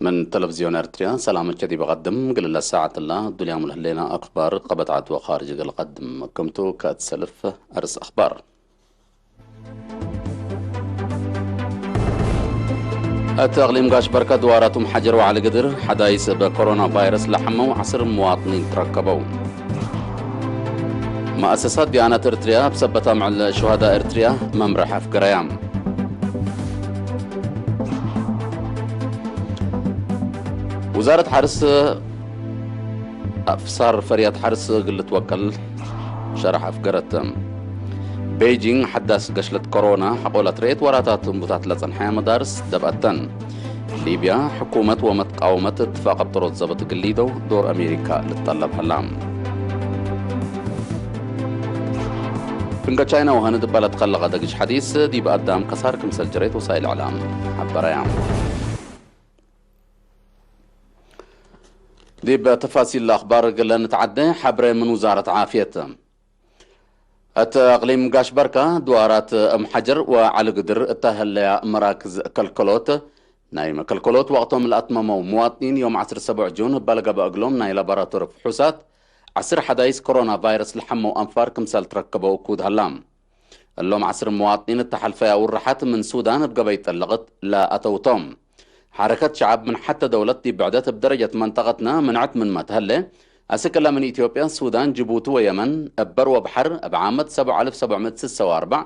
من تلفزيون أرتريا، سلامة كذي بقدم، قل لها ساعة الله، الدنيا ملهلينا أخبار، قبت عدوى خارج القدم، كمتو كاتسلف أرس أخبار. እቲ ኣቕሊም ጋሽ በርከ ድዋራቶም ሓጀር ወዓሊ ግድር ሓዳይስ ብኮሮና ቫይረስ ለሓመው ዓስር መዋጥኒን ትረከበው። መኣሰሳት ዲያናት ኤርትርያ ኣብ ሰበታ ምዕለ ሸሃዳ ኤርትርያ መምርሕ ኣፍገረያ። ውዛረት ሓርስ ኣፍሳር ፈርያት ሓርስ ግልት ወቀል ሸራሕ ኣፍገረት። ቤይጂንግ ሓዳስ ገሽለት ኮሮና ሓቆላት ርኤት ወራታት እንቡታት ለጸንሐያ መዳርስ ደብኣተን። ሊብያ ሕኩመት ወመትቃወመት እትፋቀብ ጥሮት ዘበት ግሊዶ ዶር ኣሜሪካ ልትጠለብ ሀላ። ፍንቀ ቻይና ወሃነ ድባላት ከለቐ ደግሽ ሓዲስ ዲብ ኣዳም ከሳር ክምሰል ጀሬት ወሳይል ዕላም ሓበረያ። ዲብ ተፋሲል ኣኽባር ግለ ንትዓደ ሓብረ ምን ውዛረት ዓፍየት። እቲ ኣቕሊም ጋሽ በርካ ድዋራት እም ሓጀር ወዓሊ ግድር እታ ህለያ መራክዝ ከልከሎት ናይ መከልከሎት ወቕቶም ለኣትመመው መዋጥኒን ዮም ዓስር ሰቡዕ ጁን በለገበ እግሎም ናይ ላቦራቶሪ ፍሑሳት ዓስር ሓዳይስ ኮሮና ቫይረስ ለሓመው ኣንፋር ክምሰል ትረከበው እኩድ ሃላ። እሎም ዓስር መዋጥኒን እተሓልፈያ ውርሓት ምን ሱዳን እብ ገበይ ጠለቕት ለኣተውቶም። ሓረከት ሸዓብ ምን ሓተ ደውለት ዲብ ብዕደት እብ ደረጀት መንጠቐትና ምንዐት ምን መትሀለ፣ ኣስክ እለ ምን ኢትዮጵያ፣ ሱዳን፣ ጅቡቲ ወየመን እበር ወብሐር እብ ዓመት ሰብዓ ኣልፍ ሰብዕ ምእት ስሳ ወኣርባዕ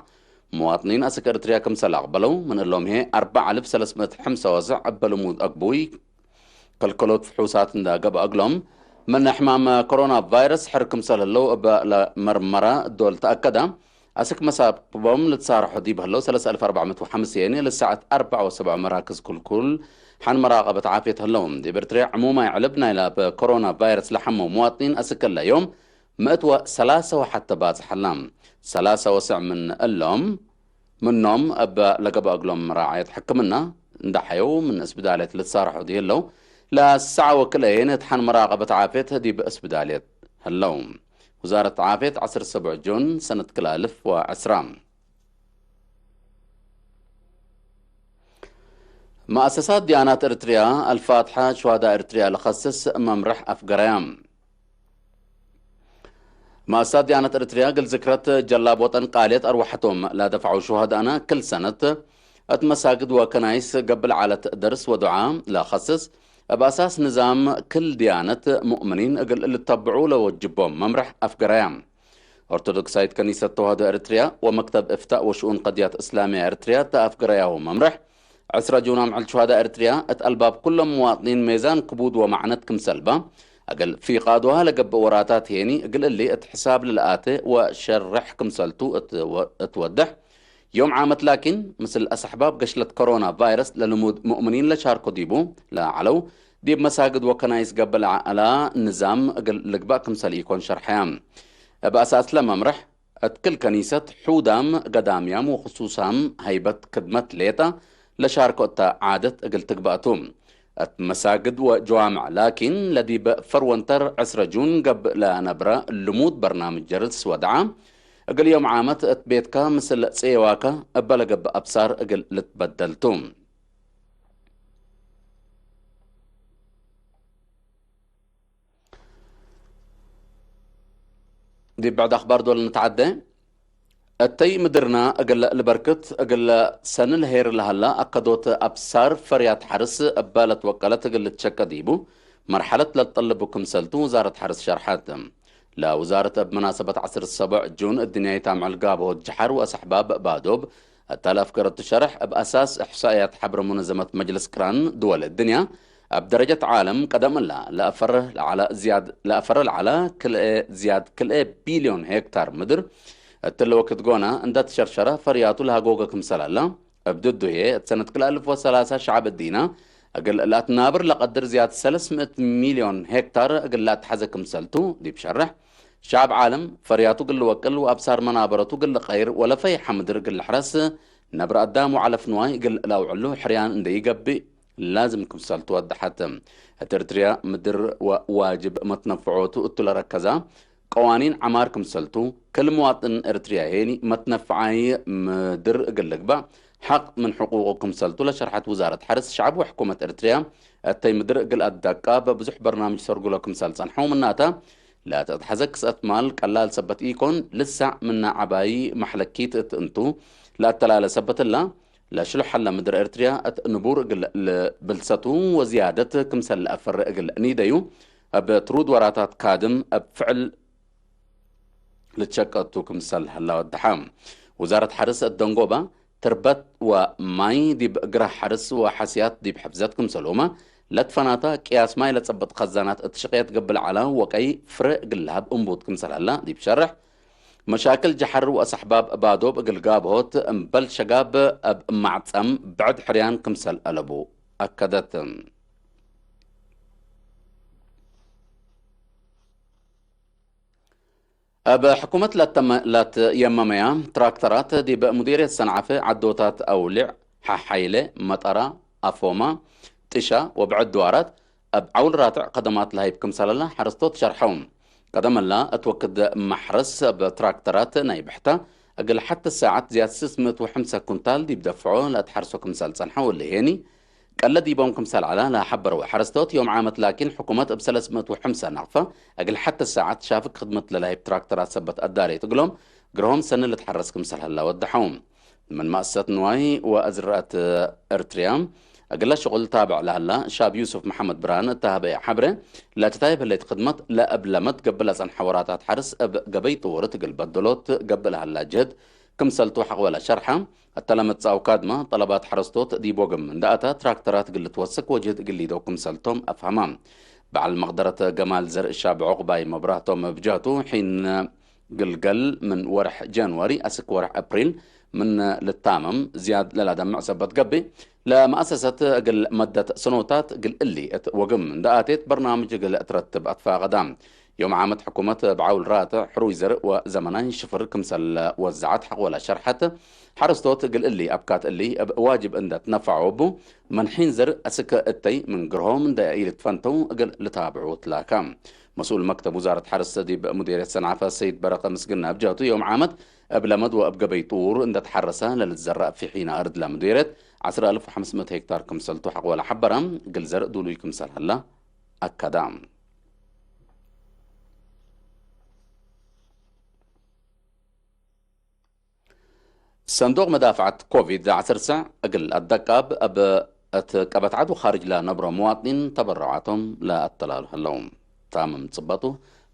መዋጥኒን ኣስክ ኤርትርያ ክምሰል ኣቕበለው፣ ምን እሎም ሄ ኣርባዕ ኣልፍ ሰለስ ምእት ሕምሳ ወሰዕ እበ ልሙድ ኣግቡይ ከልከሎት ፍሑሳት እንዳ ገብአ እግሎም፣ ምን ሕማም ኮሮና ቫይረስ ሕር ክምሰል ህለው እበ ለመርመራ ዶል ተኣከዳ፣ ኣስክ መሳብቦም ልትሳርሖ ዲብ ህለው ሰለስተ ኣልፍ ኣርባዕ ምእት ወሓምሳ የኒ ልሰዓት ኣርባዕ ወሰብዓ መራክዝ ኩልኩል ሓን መራቐበት ዓፍየት ህለው። ዲብ ኤርትርያ ዕሙማይ ዕልብ ናይ ላብ ኮሮና ቫይረስ ለሓመው መዋጥኒን ኣስክ እለ ዮም ምእት ወሰላሳ ወሓተ ባጽሕ ኣላ። ሰላሳ ወሰዕ ምን እሎም፣ ምኖም እበ ለገበ እግሎም መራዓየት ሕክምና እንዳሓየው ምን እስብዳልየት ልትሳርሖ ድየለው፣ ለሰዓ ወክልኤ ነትሓን መራቐበት ዓፍየት ዲብ እስብዳልየት ህለው። ውዛረት ዓፍየት ዓስር ሰቡዕ ጁን ሰነት ክልተ ኣልፍ ወዕስራ። መኣሰሳት ዲያናት ኤርትርያ ኣልፋትሓ ሸዋዳ ኤርትርያ ለኸስስ መምርሕ ኣፍገረያ። መኣሰሳት ዲያናት ኤርትርያ ግል ዝክረት ጀላብ ወጠን ቃልየት ኣርዋሕቶም ላደፋዑ ሸሃዳና ክል ሰነት እት መሳግድ ወከናይስ ገብል ዓለት ደርስ ወዱዓ ለኸስስ እብ ኣሳስ ንዛም ክል ዲያነት ሙእምኒን እግል ልተብዑ ለወጅቦም መምርሕ ኣፍገረያ። ኦርቶዶክሳይት ከኒሰት ተዋህዶ ኤርትርያ ወመክተብ እፍታእ ወሽኡን ቀድያት እስላምያ ኤርትርያ ተኣፍገረያሁ መምርሕ ዕስራ ጁን ኣምዕል ሸሃዳ ኤርትርያ እት ኣልባብ ኩሎም መዋጥኒን ሜዛን ክቡድ ወማዕነት ክምሰልባ፣ እግል ፊቃዶሃ ለገብእ ወራታት ሄኒ እግል እሊ እት ሕሳብ ልልኣተ ወሸርሕ ክምሰልቱ እትወድሕ። ዮም ዓመት ላኪን፣ ምስል ኣስሕባብ ገሽለት ኮሮና ቫይረስ ለልሙድ ሙእምኒን ለሻርኮ ዲቡ ለዓለው፣ ዲብ መሳግድ ወከናይስ ገብእ ለዓላ ንዛም እግል ልግባእ ክምሰል ኢኮን ሸርሐያ። እብ ኣሳስ ለመምርሕ፣ እት ክል ከኒሰት ሑዳም ገዳምያም ወክሱሳም ሀይበት ክድመት ሌጣ ለሻርኮ እተ ዓደት እግል ትግባእቱ። እት መሳግድ ወጀዋምዕ ላኪን ለዲብ ፈርወንተር ዕስረ ጁን ገብእ ለነብረ ልሙድ በርናምጅ ጀርስ ወድዓ፣ እግል ዮም ዓመት እት ቤትካ ምስል ጽየዋካ እበ ለገብእ ኣብሳር እግል ልትበደልቱ። ዲብ ብዕድ ኣኽባር ዶል ንትዓደ። እተይ ምድርና እግለ ልበርክት እግለ ሰኒ ለሄር ለሀላ ኣከዶት ኣብሳር ፈርያት ሐርስ እበ ለትወቀለት እግል ልትሸቀ ዲቡ መርሐለት ለልጠልቡ ክምሰልቱ ውዛረት ሐርስ ሸርሐት። ለውዛረት እብ መናሰበት ዐስር ሰቡዕ ጁን እድንያይት ኣምዕል ጋብሆት ጀሐር ወአስሕባብ ባዶብ እታ ለአፍገረቱ ሸርሕ እብ ኣሳስ እሕሳእያት ሐብረ ሙነዘመት መጅልስ ቅራን ድወል እድንያ እብ ደረጀት ዓለም ቀደም እላ ለአፈረ ለዓላ ዝያድ ለአፈረ ለዓላ ክልኤ ዝያድ ክልኤ ቢልዮን ሄክታር ምድር እትለ ወክድ ጎና እንዳ ትሸርሸረ ፈርያቱ ለሃጎገ ክምሰል ኣላ። እብ ድዱ ህዬ እት ሰነት ክልተ ኣልፍ ወሰላሳ ሸዓብ እዲና እግል ለአትናብር ለቀድር ዝያድ ሰለስ ምእት ሚልዮን ሄክታር እግል ለአትሐዘ ክምሰልቱ ዲብ ሸርሕ ሸዓብ ዓለም ፈርያቱ እግል ልወቅል ወአብሳር መናበረቱ እግል ልቀይር ወለፈይሐ ምድር እግል ልሕረስ ነብረ አዳም ወዐለፍ ንዋይ እግል ለአውዕሉ ሕርያን እንደ ኢገብእ ላዝም ክምሰል ትወደሐት። እት ኤርትርያ ምድር ወዋጅብ መትነፍዖቱ እቱ ለረከዛ ቀዋኒን ዐማር ክምሰልቱ፣ ክል ምዋጥን ኤርትርያ ሄኒ መትነፍዓይ ምድር እግል ልግባእ ሓቕ ምን ሕቁቁ ክምሰልቱ ለሸርሐት ውዛረት ሐርስ ሸዕብ ወሕኩመት ኤርትርያ፣ እተይ ምድር እግል ኣዳቃብ ብዙሕ በርናምጅ ሰርጉሎ ክምሰል ጸንሐው ምናታ፣ ለተትሐዘ ክስአት ማል ቀላል ሰበት ኢኮን፣ ልሳዕ ምና ዓባይ ማሕለኪት እት እንቱ ለአተላለ ሰበት እላ፣ ለሽሉሕ ሐላ ምድር ኤርትርያ እት ንቡር እግል ልብልሰቱ ወዝያደት ክምሰል ለአፈር እግል ኒደዩ፣ እብ ትሩድ ወራታት ካድም እብ ፍዕል ልትሸቀቱ ክምሰል ህላ ወድሓ። ውዛረት ሐርስ እት ደንጎባ፣ ትርበት ወማይ ዲብ ግራህ ሐርስ ወሐስያት ዲብ ሕፍዘት ክምሰልሁመ፣ ለትፈናታ ቅያስ ማይ ለጸብጥ ኸዛናት እት ሽቅየት ገብእ ለዐላ ወቀይ ፍረ እግል ለሀብ እንቡት ክምሰል ህላ ዲብ ሸርሕ፣ መሻክል ጀሐር ወአሰሕባብ ባዶብ እግል ጋብሆት እምበል ሸጋብ እብ ማዕጸም ብዕድ ሕርያን ክምሰል አለቡ አከደት። እብ ሕኩመት ላተመ-፣ ላትየመመያ ትራክተራት ዲብ ሙዲርየት ሰንዓፈ ዓዶታት አውሊዕ፣ ሓሓይለ፣ መጠራ፣ አፎማ፣ ጥሻ ወብዕድ ድዋራት እብ ዓውል ራትዕ ከደማት ለሀይብ ክምሰለላ ሐረስቶት ሸርሐው። ቀደመላ እት ወክድ ማሕረስ እብ ትራክተራት ናይ ብሕታ እግል ሐተ ሳዓት ዝያድ ስስ ምእት ወሐምሳ ኩንታል ዲብ ደፍዖ ለአትሐርሶ ክምሰል ጸንሐው እሊ ሄኒ ቀለ ዲቦም ክምሰል ዐላ ለሐበረው ሐረስቶት ዮም ዓመት ላኪን ሕኩመት እብ ሰለስ ምእት ወሐምሳ ናቅፋ እግል ሐተ ሳዓት ሻፍግ ክድመት ለላሂብ ትራክተራት ሰበት አዳሬት እግሎም ግርሆም ሰኒ ልትሐረስ ክምሰል ሀላ ወደሐው። ምን መእሰሰት ንዋይ ወአዝረአት ኤርትርያ እግለ ሽቁል ታብዕ ለሀላ ሻብ ዩሱፍ መሐመድ ብርሃን እተሃበየ ሐብረ ለትታይብ ህሌት ክድመት ለእብ ለመድ ገብእ ለጸንሐ ወራታት ሐርስ እብ ገበይ ጥውርት እግል በደሎት ገብእ ለሀላ ጅህድ ክምሰልቱ ሐቅ ወለ ሸርሐ፣ እተ ለመጽአው ካድማ ጠለባት ሐረስቶት ዲብ ወግም እንደ አታ ትራክተራት እግል ልትወስክ ወጅህድ እግል ሊደው ክምሰልቶም አፍሀማ። በዓል መቅደረት ገማል ዘርእሻብ ዑቅባይ መብራህቶም ብጀህቱ ሒን ግልገል ምን ወርሕ ጃንዋሪ አስክ ወርሕ አፕሪል ምን ልታመም ዝያድ ለላደምዕ ሰበት ገብእ፣ ለመአሰሰት እግል መደት ሰኖታት እግል እሊ እት ወግም እንደ አቴት በርናምጅ እግል እትረትብ አትፋቀዳ። ዮም ዓመት ሕኩመት ብዓውል ራትዕ ሕሩይ ዘርእ ወዘመናይ ሽፍር ክምሰል ወዘዓት ሐቆላ ሸርሐት፣ ሐረስቶት እግል እሊ አብካት እሊ እብ ዋጅብ እንደ ትነፈዐው እቡ፣ መንሒን ዘርእ አስክ እተይ ምን ግርሆም እንደ ኢልትፈንተው እግል ልታብዑ ትላካ። መስኡል መክተብ ውዛረት ሐርስ ዲብ ሙዲርየት ሰንዓፈ ሰይድ በረቀ ምስግና እብ ጀህቱ ዮም ዓመት እብ ለመድ ወእብ ገበይ ጥውር እንደ ተሐረሰ ለልትዘረእ ፊሒና እርድ ለሙዲርየት ዐስር አልፍ ወሐምስ ምእት ሄክታር ክምሰልቱ ሐቆላ ሐበራ፣ እግል ዘርእ ዱሉይ ክምሰል ሀላ አከዳ። ሰንዱቅ መዳፍዓት ኮቪድ ዐሰርተ እግል አደቃብ እብ እት ቀበት ዐዱ ኻርጅ ለነብሮ መዋጥኒን ተበረዓቶም ለአተላሉ ህለው። ታምም ጽበጡ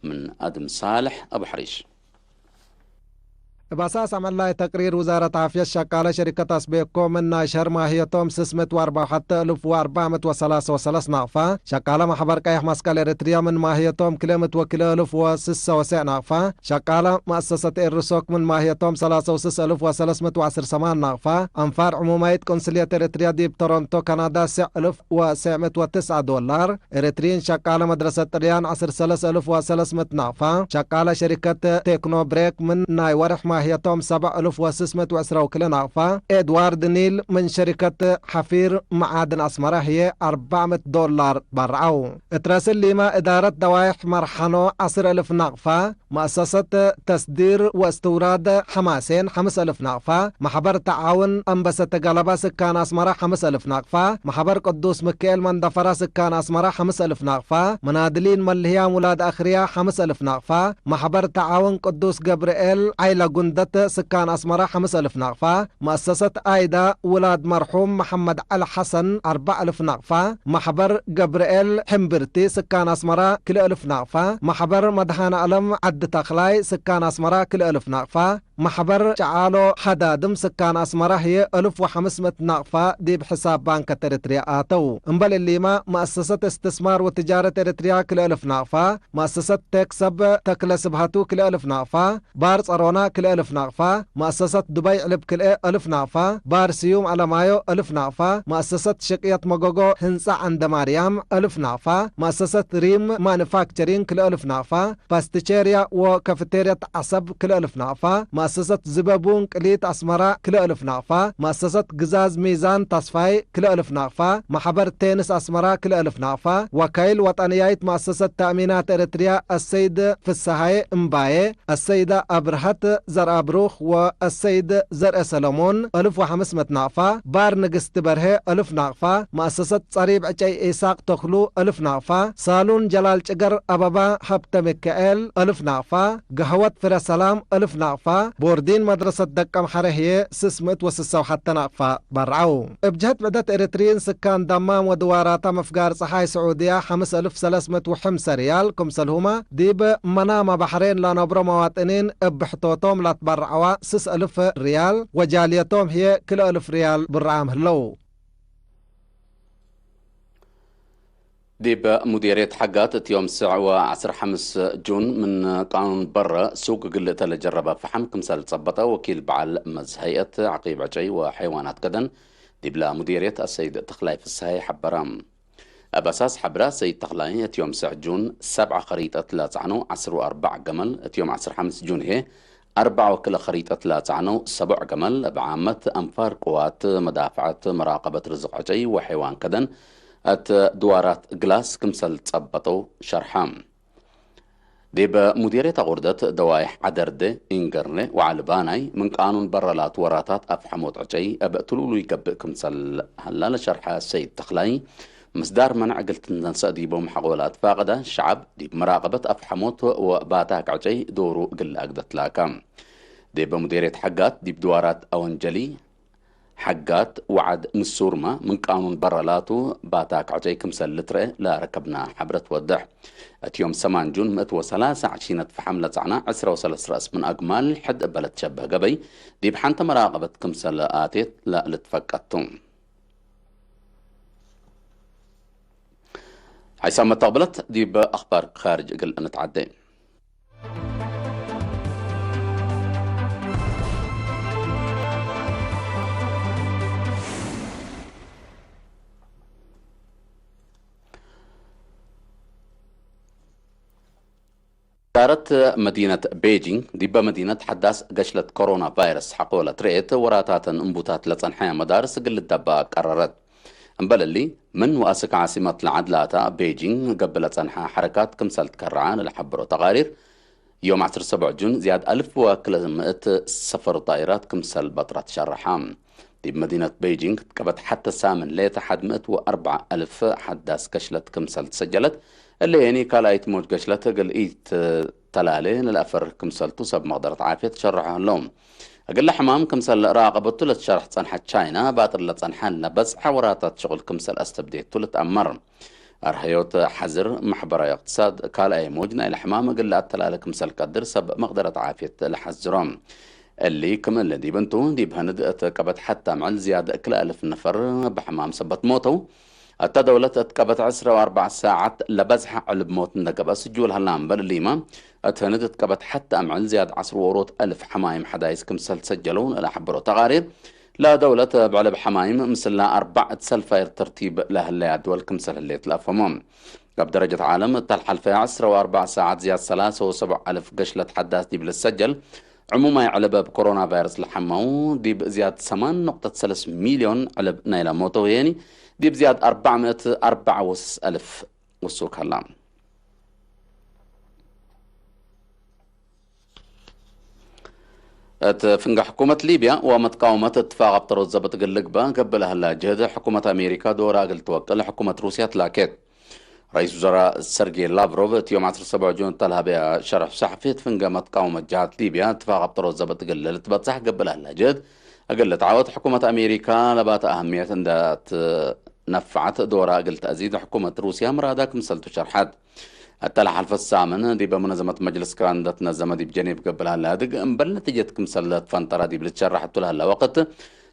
ምን አድም ሳልሕ አቡ ሐሪሽ። እብ አሳስ አመላይ ተቅሪር ውዛረት ዓፍየት ሸቃለ ሸሪከት አስቤኮ ምን ናይ ሸህር ማህየቶም ስስ ምእት ወአርበዓ ወሐተ እልፍ ወአርበዕ ምእት ወሰላሰ ወሰለስ ናቅፋ፣ ሸቃለ ማሕበር ቀይሕ መስቀል ኤሪትርያ ምን ማህየቶም ክልኤ ምእት ወክልኤ እልፍ ወስሰ ወሰዕ ናቅፋ፣ ሸቃለ መእሰሰት ኤርሶክ ምን ማህየቶም ሰላሳ ወስስ እልፍ ወሰለስ ምእት ወዐስር ሰማን ናቅፋ፣ አንፋር ዕሙማይት ቆንስልየት ኤሪትርያ ዲብ ቶሮንቶ ካናዳ ስዕ እልፍ ወሰዕ ምእት ወትስዓ ዶላር፣ ኤሪትሪን ሸቃለ መድረሰት ጥልያን ዐስር ሰለስ እልፍ ወሰለስ ምእት ናቅፋ፣ ሸቃለ ሸሪከት ቴክኖ ብሬክ ምን ናይ ወርሕ ማህየቶም ሰብዕ እልፍ ወስስ ምእት ወዕስራ ወክልኤ ናቅፋ፣ ኤድዋርድ ኒል ምን ሸሪከት ሓፊር መዓድን አስመራ ህዬ አርባዕ ምእት ዶላር በርዐው። እት ረስሊማ እዳረት ደዋይሕ መርሓኖ ዐስር እልፍ ናቅፋ፣ መእሰሰት ተስዲር ወእስትውራድ ሐማሴን ሐምስ እልፍ ናቅፋ፣ ማሕበር ተዓውን አንበሰተ ገለባ ስካን አስመራ ሐምስ እልፍ ናቅፋ፣ ማሕበር ቅዱስ ምክኤል መንደፈራ ስካን አስመራ ሐምስ እልፍ ናቅፋ፣ መናድሊን መልህያም ውላድ አኽርያ ሐምስ እልፍ ናቅፋ፣ ማሕበር ተዓውን ቅዱስ ገብርኤል ዓይለ ጉንደት ስካን አስመራ ሐምስ እልፍ ናቅፋ፣ መእሰሰት አይዳ ውላድ መርሑም መሐመድ ዐሊ ሐሰን አርባዕ እልፍ ናቅፋ፣ ማሕበር ገብርኤል ሕምብርቲ ስካን አስመራ ክልኤ እልፍ ናቅፋ፣ ማሕበር መድሃነ ኣለም ዓዲ ተኽላይ ስካን አስመራ ክልኤ እልፍ ናቅፋ፣ ማሕበር ጨዓሎ ሐዳድም ስካን አስመራ ህየ እልፍ ወሐምስ ምእት ናቅፋ ዲብ ሕሳብ ባንክ ኤሪትርያ አተው። እምበል እሊማ መእሰሰት እስትስማር ወትጃረት ኤሪትርያ ክልኤ እልፍ ናቅፋ፣ መእሰሰት ቴክ ሰብ ተክለ ስብሃቱ ክልኤ እልፍ ናቅፋ፣ ባር ጸሮና ክልኤ እልፍ ናቕፋ፣ መእሰሰት ዱባይ ዕልብ ክልኤ እልፍ ናቕፋ፣ ባር ስዩም ኣለማዮ እልፍ ናቕፋ፣ መእሰሰት ሽቅየት መጎጎ ህንጻ ዓንደ ማርያም እልፍ ናቕፋ፣ መእሰሰት ሪም ማኑፋክቸሪንግ ክልኤ እልፍ ናቕፋ፣ ፓስቲቼርያ ወካፌቴርያት ዓሰብ ክልኤ እልፍ ናቕፋ፣ መእሰሰት ዝበቡ እንቅሊት ኣስመራ ክልተ እልፍ ናቕፋ፣ መእሰሰት ግዛዝ ሚዛን ተስፋይ ክልተ እልፍ ናቕፋ፣ ማሕበር ቴንስ ኣስመራ ክልተ እልፍ ናቕፋ፣ ወካይል ወጠንያይት መእሰሰት ተእሚናት ኤረትርያ ኣሰይድ ፍስሃየ እምባየ፣ ኣሰይዳ ኣብርሃት ዘርኣብሩኽ ወኣሰይድ ዘርአ ሰለሞን እልፍ ወሓምስመት ናቕፋ፣ ባር ንግስቲ በርሄ እልፍ ናቕፋ፣ መእሰሰት ጸሪብ ዕጨይ ኢሳቕ ተኽሉ እልፍ ናቕፋ፣ ሳሉን ጀላል ጭገር ኣበባ ሃብተ ሚካኤል እልፍ ናቕፋ፣ ገህወት ፍረ ሰላም እልፍ ናቕፋ፣ ቦርዲን መድረሰት ደቀምሓረ ህየ ስስ ምእት ወስሳ ወሓተ ናቕፋ በርዓው። እብ ጀህት ብዕደት ኤረትርይን ስካን ዳማም ወድዋራታ መፍጋር ጸሓይ ስዑድያ ሓምስ እልፍ ሰለስ ምእት ወሐምሰ ርያል ክምሰልሁማ፣ ዲብ መናማ ባሕሬን ለነብሮ መዋጥኒን እብ ብሕቶቶም ላትበርዓዋ ስስ እልፍ ርያል ወጃልየቶም ህየ ክልተ እልፍ ርያል ብርዓም ህለው። ዲብ ሙዲርየት ሓጋት እትዮም ስዕ ወ ዓስር ሓምስ ጁን ምን ቃኑን በረ ሱቅ ግልእተ ለጀረበ ፈሓም ክምሰል ጸበጠ ወኪል በዓል መዝ ሀይአት ዓቂብ ዕጨይ ወሐይዋናት ከደን ዲብላ ሙዲርየት ኣሰይድ ተኽላይ ፍስሐ ሓበራ። ኣብ ኣሳስ ሓብራ ሰይድ ተኽላይ እትዮም ስዕ ጁን ሰብዓ ኸሪጠት ላጻዕነው ዓስር ወኣርባዕ ገመል እትዮም ዓስር ሓምስ ጁን ሄ ኣርባዕ ወክለ ኸሪጠት ላጻዕነው ሰቡዕ ገመል ኣብ ዓመት ኣንፋር ቅዋት መዳፍዐት መራቀበት ርዝቕ ዕጨይ ወሐይዋን ከደን እት ድዋራት ግላስ ክምሰል ጸበጠው ሸርሓ። ዲብ ሙዲርየት ኣቑርደት ደዋይሕ ዓደርደ ኢንገርነ ወዓሊ ባናይ ምን ቃኑን በረላት ወራታት ኣፍሐሞት ዕጨይ እብ ትሉሉ ይገብእ ክምሰል ሀላ ለሸርሐ ሰይድ ተኽላይ፣ ምስዳር መነዕ ግልትንተን ሰእዲቦም ሐቆላ ትፋቀዳ ሸዓብ ዲብ መራቀበት ኣፍሐሞት ወባታክ ዕጨይ ዶሩ እግል ኣግደት ላካ። ዲብ ሙዲርየት ሐጋት ዲብ ድዋራት ኣወንጀሊ ሐጋት ወዓድ ንሱርማ ምን ቃኑን በረላቱ ባታ ክዕጨይ ክምሰል ልትረአ ለረከብና ሐብረት ወድሕ። እት ዮም ሰማን ጁን ምእት ወሰላሳ ዕሺነት ፈሓም ለጸዕና ዕስራ ወሰለስ ረእስ ምን ኣግማል ሕድ እበለት ሸበህ ገበይ ዲብ ሐንተ መራቀበት ክምሰል ኣቴት ለልትፈቀቱ። ሐይሳም መተቅብለት ዲብ ኣኽባር ካርጅ እግል እንትዓደ። ኢዳረት መዲነት ቤጂንግ፣ ዲበ መዲነት ሐዳስ ገሽለት ኮሮና ቫይረስ ሐቆ ለትርኤት ወራታተን እንቡታት ለጸንሐ መዳርስ እግል ልደባ ቀረረት። እምበል እሊ፣ ምን ወአስክ ዓሲመት ለዐድላታ ቤጂንግ ገብእ ለጸንሐ ሐረካት ክምሰል ትከረዐ ለልሐብሮ ተቃሪር፣ ዮም ዐስር ሰቡዕ ጁን ዝያድ አልፍ ወክለ ምእት ሰፈር ጣይራት ክምሰል በጥራት ሸረሐ። ዲብ መዲነት ቤጂንግ ትቀበት ሐተ ሳምን ሌተ ሐድ ምእት ወአርብዓ አልፍ ሐዳስ ገሽለት ክምሰል ትሰጀለት፣ እለ የኒ ካልኣይት ሞጅ ገሽለት እግል ኢትተላሌ ለልአፈር ክምሰልቱ ሰብ መቅደረት ዓፍየት ሸረሐ ህለው። እግለ ሕማም ክምሰል ራቀበቱ ለትሸርሕ ጸንሐት ቻይና፣ ባጥር ለጸንሐ ለበጽሐ ወራታት ሽቁል ክምሰል አስተብዴቱ ልትአመር። አርሀዮት ሐዝር፣ ማሕበራዊ እቅትሳድ፣ ካልኣይ ሞጅ ናይለ ሕማም እግል ለአተላለ ክምሰል ቀድር ሰብ መቅደረት ዓፍየት ለሐዝሮ። እሊ ክም እሊ ዲብ እንቱ፣ ዲብ ህንድ እት ቀበት ሐት አምዕል ዝያድ ክልተ አልፍ ነፈር ብሕማም ሰበት ሞተው። እታ ደውለት እት ቀበት ዕስራ ወአርባዕ ሳዓት ለበዝሐ ዕልብ ሞት እንደ ገብአ ስጁል ሀላ እምበል እሊማ፣ እት ህንድ እት ቀበት ሐት አምዕል ዝያድ ዐስር ወሮት አልፍ ሐማይም ሐዳይስ ክምሰል ሰጀለው ለሐበሮ ተቃሪር፣ ለደውለት ብዕልብ ሐማይም ምስላ አርባዕ እት ሰልፋይር ተርቲብ ለህለያ ድወል ክምሰል ህሌት ለአፈሞ። እብ ደረጀት ዓለም እታ ለሐልፈ ዐስራ ወአርባዕ ሳዓት ዝያድ ሰላሳ ወሰቡዕ አልፍ ገሽለት ሐዳስ ዲብ ልሰጀል፣ ዕሙማይ ዕልብ እብ ኮሮና ቫይረስ ለሐመው ዲብ ዝያድ ሰማን ነቁጠት ሰለስ ሚልዮን ዕልብ ናይላ ሞተው የኒ ዲብ ዝያድ አርባዕ ምእት አርባዕ ወስስ አልፍ ውሱክ ሀላ። እት ፍንጋ ሕኩመት ሊብያ ወመትቃወመት እትፋቅ እብ ተሮት ዘበጥ እግል ልግበእ ገብእ ለሀላ ጅህድ ሕኩመት አሜሪካ ዶራ እግል ትወቅል ሕኩመት ሩስያ ትላኬት። ረኢስ ውዘራ ሰርጌ ላቭሮቭ እት ዮም ዐስር ሰቡዕ ጁን እተ ለሀበያ ሸርሕ ሰሐፊ፣ እት ፍንገ መትቃወመት ጀሃት ሊብያ እትፋቅ እብ ተሮት ዘበጥ እግል ልትበጽሕ ገብእ ለሀላ ጅህድ እግል ልትዓወት ሕኩመት አሜሪካ ለባተ አህምየት እንደ ትነፈዐት ዶራ እግል ተአዚድ ሕኩመት ሩስያ ምራዳ ክምሰልቱ ሸርሐት። እተ ለሐልፈት ሳምን ዲበ ሙነዘመት መጅልስ ክራን እንደ ትነዘመ ዲብ ጀኔቭ ገብእ ለሀላ ህድግ እምበል ነቲጀት ክምሰል ለትፈንጠራ ዲብ ልትሸረሐቱ ለሀላ ወቅት፣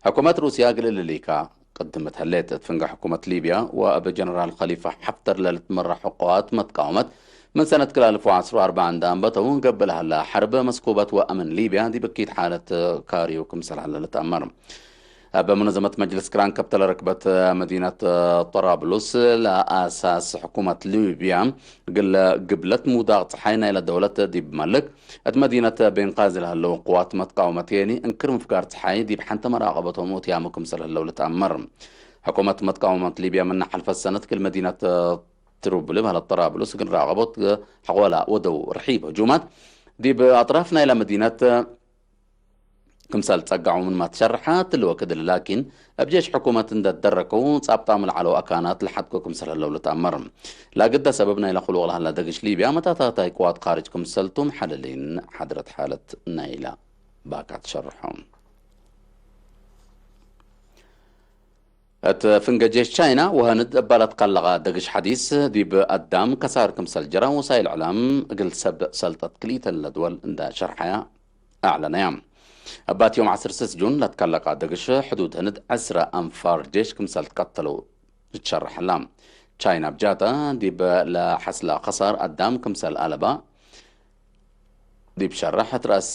ሕኩመት ሩስያ እግል እልሊካ ቅድመት ህሌት። እት ፍንገ ሕኩመት ሊብያ ወእብ ጀነራል ከሊፋ ሐፍተር ለልትመራሕ ቅዋት መትቃወመት ምን ሰነት ክልተ አልፍ ወዐስር ወአርባዕ እንደ አንበተው ገብእ ለሀላ ሐርብ መስኩበት ወአምን ሊብያ ዲብ እኪት ሓለት ካርዩ ክምሰል ሀለ ልትአመር። ኣብ መነዘመት መጅልስ ቅራን ከብ ተለረክበት መዲነት ጠራብሉስ ለኣሳስ ሕኩመት ሊብያ ግለ ግብለት ምውዳቕ ፀሓይ ናይለ ደውለት ዲብ መልክ እቲ መዲነት ቤንቃዚ ለህለው ቅዋት መትቃወመት የኒ እንክር ምፍጋር ፀሓይ ዲብ ሓንተ መራቐበቶም ኡትያሙ ክምሰል ህለው ልትኣመር። ሕኩመት መትቃወመት ሊብያ ምና ሓልፈት ሰነት ግል መዲነት ትሩብሊ ማለት ጠራብሉስ ግን ራቐቦት ሓቆላ ወደው ርሒብ ህጁማት ዲብ ኣጥራፍ ናይላ መዲነት ክምሰል ጸጋዑ ምን ማትሸርሐ ትልወ ክድል ላኪን ኣብ ጀሽ ሕኩመት እንደደረከው ጻብጣም ለዓለው ኣካናት ለሓድኮ ክምሰል ህለው ልትኣመር። ላግዳ ሰበብ ናይ ለኽሉቕ ለሃላ ደግሽ ሊብያ መታታታይ ቅዋት ካርጅ ክምሰልቱ መሓለሊን ሓድረት ሓለት ናይላ ባካ ትሸርሖም። እቲ ፍንገ ጄሽ ቻይና ወሀንድ እባላት ካለቓ ደግሽ ሓዲስ ዲብ ኣዳም ከሳር ክምሰል ጀራ ወሳይል ዕላም እግል ሰብ ሰልጠት ክልኢተን ለድወል እንዳ ሸርሓያ ኣዕለነያ። ኣባትዮም ዓሰርተ ስስ ጁን ለትካለቃ ደግሽ ሕዱድ ህንድ ዕስራ ኣንፋር ጄሽ ክምሰል ትቀተለው ትሸርሐላ። ቻይና ብጃታ ዲብ ለሐስላ ከሳር ኣዳም ክምሰል ኣለባ ዲብ ሸራሕ ትራስ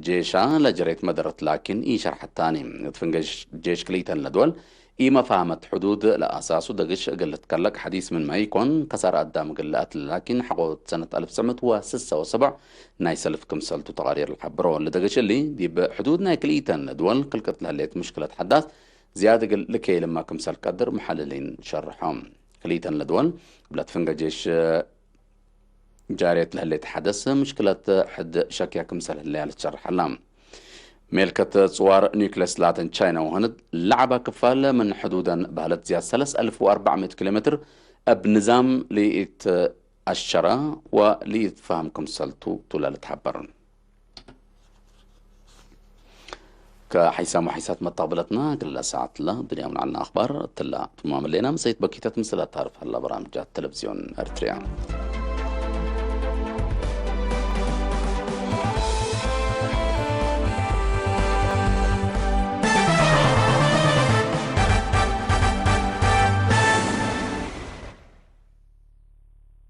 ጄሻ ለጀሬት መደረት ላኪን ኢሸርሐታኒ። ትፍንገ ጄሽ ክልኢተን ለድወል ኢመፋህመት ሕዱድ ለኣሳሱ ደግሽ እግል ልትከለቅ ሐዲስ ምን ማይኮን ከሳር ኣዳም እግል ለኣትል ላኪን ሐቆት ሰነት ኣልፍ ትስዕ ምእት ወስሳ ወሰብዕ ናይ ሰልፍ ክምሰልቱ ተቃሪር ልሐብሮ። ለደግሽ እሊ ዲብ ሕዱድ ናይ ክልኢተን ለድወል ክልቅት ለህሌት ምሽክለት ሐዳስ ዝያድ እግል ልከይልማ ክምሰል ቀድር መሐልሊን ሸርሖም። ክልኢተን ለድወል ብለት ፍንገ ጄሽ ጃርየት ለህሌት ሐደስ ምሽክለት ሕድ ሸክያ ክምሰል ህለያ ልትሸርሐላ። ሜልከት ጽዋር ኒውክለስ ላተን ቻይና ወህንድ ለዓባ ክፋል ምን ሕዱደን ባህለት ዝያድ ሰለስተ ኣልፍ ወኣርባዕምእት ኪሎ ሜትር እብ ንዛም ልኢት ኣሸራ ወልኢት ፋህም ክምሰልቱ ቱላ ልትሐበር። ከሐይሳም ወሐይሳት መጣብለትና ግለ ሰዓትላ ድንያም ንዓልና ኣኽባር እትላ ትማም ሌና ምሰይት በኪተት ምስላ ታርፍ ሀላ በራምጃት ቴሌቪዝዮን ኤርትርያ።